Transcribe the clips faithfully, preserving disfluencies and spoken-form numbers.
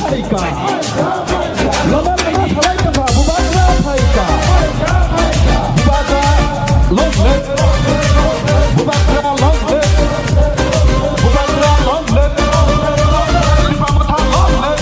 Phaika. Lama lama phalai tongkha, bubagra phaika. Bubagra long live. Bubagra long live. Bubagra long live. Tipamotha long live.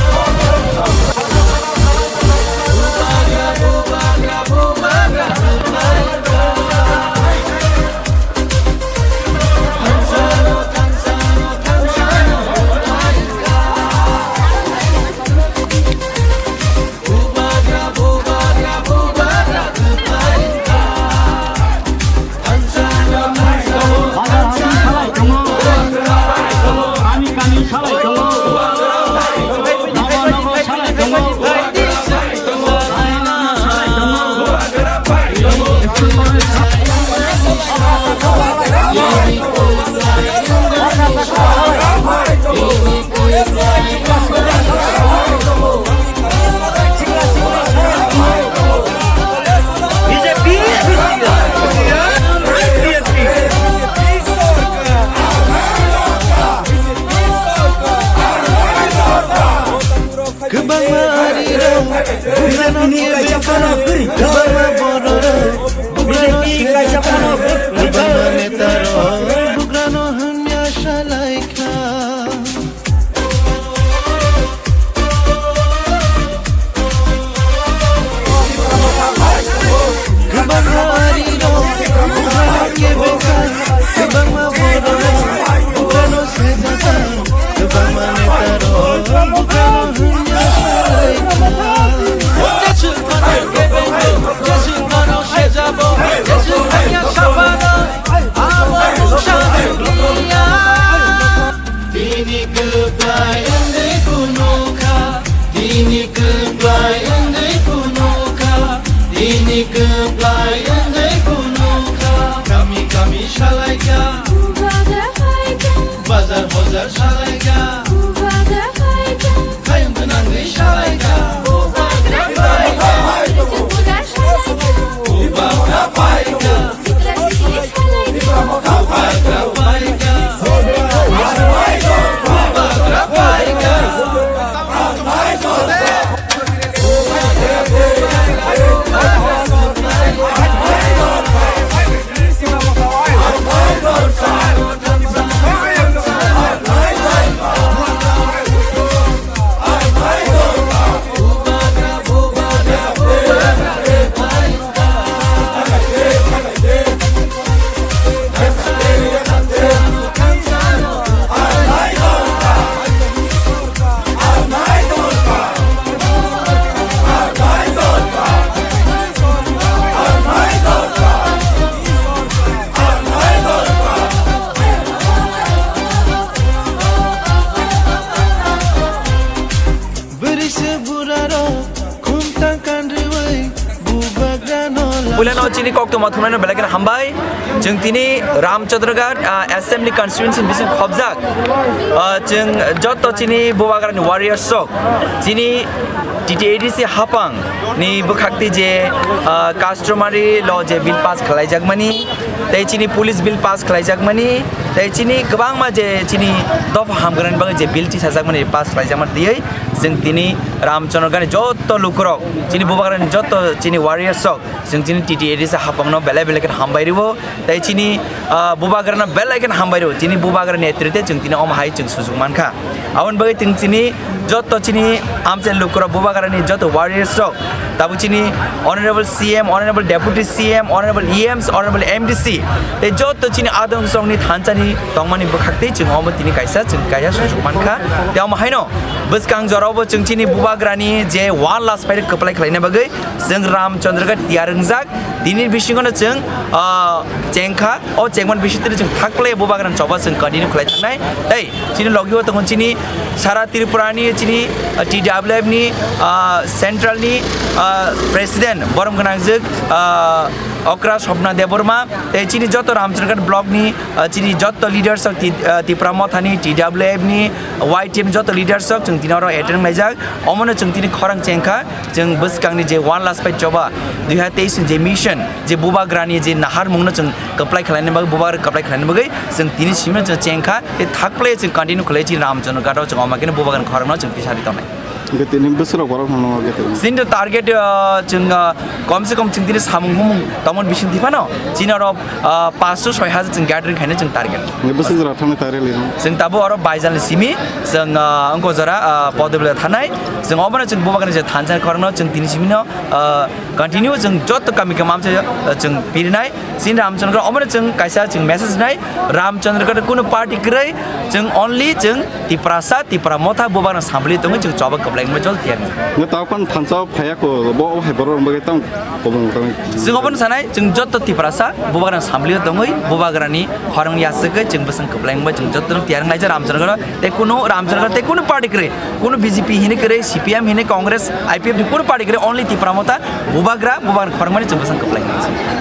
Kwbangma arirok bugrano kebeng kha, kwbangma bororok bugrano sejak kha, kwbangma netarok bugrano hwnya salai kha. Kwbangma arirok bugrano kebeng kha, kwbangma bororok bugrano sejak kha. Kwbangma netarok bugrano hwnya salai kha. Jeswk phano kebengbo, jeswk phano sejabo, jeswk hanya saphano abo mungsa nukliya. Tini kwplai wngwi phunukha, tini kwplai wngwi phunukha, tini kwplai wngwi phunukha. Kami kami salaikha, Bubagra phaikha. Bazar bazar salaikha. Bubagra phaikha. Hayung gwnangwi salaikha. Bubagra phaikha. Bubagra phaikha. Sikla sikli salaikha. Bubagra phaikha. Bubagra phaikha. Bwrwi se burarok khumtang kanrwi bubagrano. Puilano chini koktwma thumnaino belai kheno hambai. Chwng tini Ramchandragarh, ah, Assembly Constituency bising khobjak. Ah, chwng joto chini bubagrani warriors rok chini T T A D C hapang ni bwkhakti je, ah, customary law je bill pass khlaijakmani, tei chini police bill pass khlaijakmani, tei chini kwbangma je chini dopha hamgwnani bagwi je bill tisajakmani pass khlaijakmani twiwi chwng tini Ramchandragarhni joto lukurok, chini bubagrani joto chini warriors rok, chwng chini T T A D C hapangno belai belai khe hambai rwo, tei chini, ah, bubagrano belai khe hambai rwo, chini bubagrani netrite chwng tini omo hai chwng sujuk mankha. Aboni bagwi chwng chini joto chini amchai lukurok bubagrani joto warriors rok, tabuk chini Honorable C M, Honorable Deputy C M, Honorable E Ms, Honorable M D C, tei joto chini adong songni thanchani tongmani bwkhak tei chwng omo tini kaisa chwng kaisa sujuk mankha. Tei omo haino bwskang jorao bo chwng chini bubagrani je one last fight kwplai khlaina bagwi chwng Ramchandragarh tiyar wngjak. Tini bisingono chwng, ah, chengkha. O chengmani bisingtwi chwng thakle bubagrani choba chwng continue khlai thangnai. Tei chini logi o tongo chini sara Tripurani chini, ah, T W F ni, ah, central ni, ah, president borom gwnangjwk, ah, Okra Swapna Debbarma, tei chini joto Ramchandraghat block ni, ah, chini joto leaders rok Ti-, ah, Tipra Motha ni, T W F ni, Y T F ni joto leaders rok chwng tini oro attend laijak. Omono chwng tini khorang chengkha, chwng bwskang ni je One Last Fight Choba dui hazar teis ni je mission, je Bubagra ni je naharmung no chwng kwplai khlaina bagwi, Bubagra kwplai khlaina bagwi chwng tini simi no chwng chengkha, tei thakplai chwng continue khlai chini Ramchandraghat o chwng omo khe no Bubagra ni khorang no chwng tisari tongnai. Hingke tini bwswk rok borok no nw kete. Chini target, ah, chwng, ah, kom se kom chwng tini samung humung tongmani bising tiphano chini oro, ah, panch soi hajar chwng gathering khaina chwng target. Hingke bwswk jora thangna target lino. Chwng tabuk oro baijal ni simi chwng, ah, wngkha jora, ah, Podebela thanai. Chwng obono chwng Bubagra ni je thansa khorang no chwng tini simi no, ah, continue chwng joto kami kami amsa, ah, chwng pirinai. Chini Ramchandraghat omono chwng kaisa chwng message nai, Ramchandraghat kunu party kwrwi, chwng only chwng Tiprasa, Tipra Motha, Bubagra samphli tongwi chwng choba kwplai wngma jol tiyan. Nge tao kan thansa phaya ko, bo hai borok wngma tang kobong tang. Chwng obono sanai, chwng joto Tiprasa, Bubagra samphli tongwi, Bubagra ni khorang yaswkwi chwng bwswng kwplai wngma chwng joto no tiyar wnglaijak Ramchandraghat, tei kunu Ramchandraghat tei kunu party kwrwi, kunu B J P hini kwrwi, C P M hini, Congress, I P F ni kunu party kwrwi, only Tipra Motha, Bubagra, Bubagra khorang mani chwng bwswng kwplai wngma.